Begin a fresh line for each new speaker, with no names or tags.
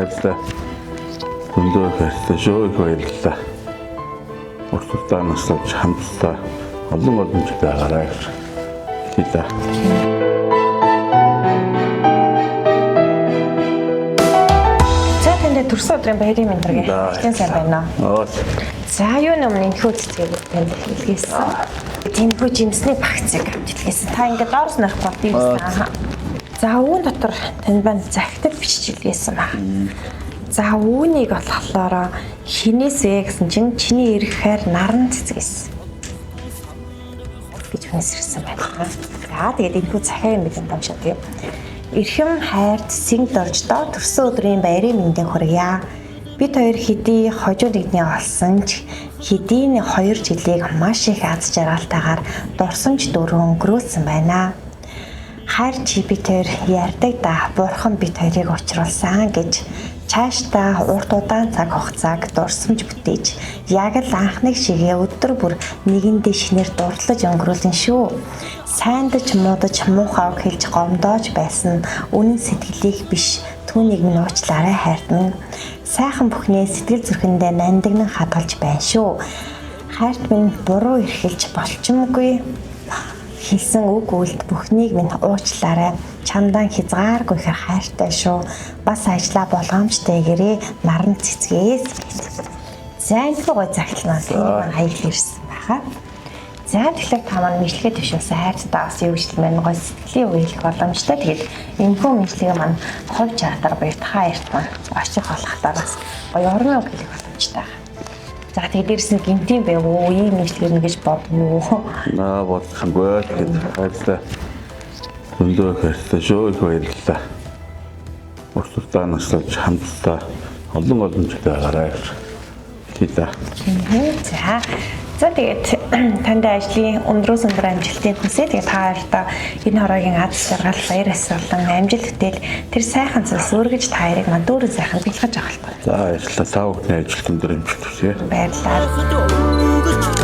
Баярлалаа. Зөндөө их баярлалаа шүү. Их баярлалаа. Урт удаан наслаж хамтдаа олон олон жил байгаарай гэж хэлье дээ.
За танд төрсөн өдрийн баярын мэнд хүргэе.
За.
Ажлын сайн байна уу?
Аа.
За юу нэм энэхүү цэцгийг танд илгээсэн. Тэнхүү жимсний багцыг авч илгээсэн. Та ингээд доороос нарах болдгийг гэсэн. За үүн дотор танд байна захидал бичиж илгээсэн баг. За үүнийг болохоор хинээс вэ гэсэн чинь чиний эрх хайр наран цэцгээс гэж хүнээс ирсэн байна. За тэгээд энэхүү захиаг бид уншаад тэгээд эрхэм хайр цэцгийн дорждоо төрсөн өдрийн баярын мэндийг хүргье. Бид хоёр хэдий хожуу нэгний олсон ч хэдийн 2 жилийг маш их аз жаргалтайгаар дурсамж дөрөв өнгөрүүлсэн байна. Хайр чи бид хоёр ярьдаг да бурхан бид хоёрыг учруулсан гэж чаашдаа урт удаан цаг хугацааг дурсамж бүтээж яг л анхны шигээ өдөр бүр нэгэндээ шинээр дурдлаж өнгөрүүлэн шүү. Сайндаж муудаж муухай үг хэлж гомдоож байсан нь үнэн сэтгэлийг биш түүнийг минь уучлаарай хайрт минь. Сайхан бүхнээ сэтгэл зүрхэндээ нандинан хадгалж байна шүү. Хайрт минь буруу эрхэлж болчмгүй хэлсэн үг үйлд бүхнийг минь уучлаарай. Чамдаа хязгааргүй ихээр хайртай шүү. Бас ажлаа болгоомжтойгээрээ наран цэцгээс. За энэ гой загтал маань тэнийг маань хаяглал ирсэн байхаа. За тэгэхээр та маань мэдлэгээ төвшөөсөн хайртаа бас юу гэж хэлмээр гой сэтгэлийн үг хэлэх боломжтой. Тэгээд энэхүү мэдлэгээ маань хувь чадвар буюу та хоёрт маань очих болохдоо бас гоё урмын үг хэлэх боломжтой байна. За тэгээд дээрс нь гинтийн байв уу, ийм мэдлэг ирнэ гэж бодно уу?
Наа бодсонгүй тэгээд баярлалаа. Зөндөө их баярлалаа шүү. Их баярлалаа. Урт удаан наслаж хамтдаа олон олон жил байгаарай гэж хэлье дээ.
За. За тэгээд танд ажлын өндрөөс өндөр амжилтыг хүсье. Тэгээд та хоёртоо энэ хороогийн аз жаргал, баяр баясгалан, амжилт бүтээл тэр сайхан зүйлс өргөж та хоёрыг мань дүүрэн сайхан бэлгэж авах байна.
За баярлалаа. Та бүхний ажилд өндөр амжилт хүсье.
Баярлалаа.
Өнгөрч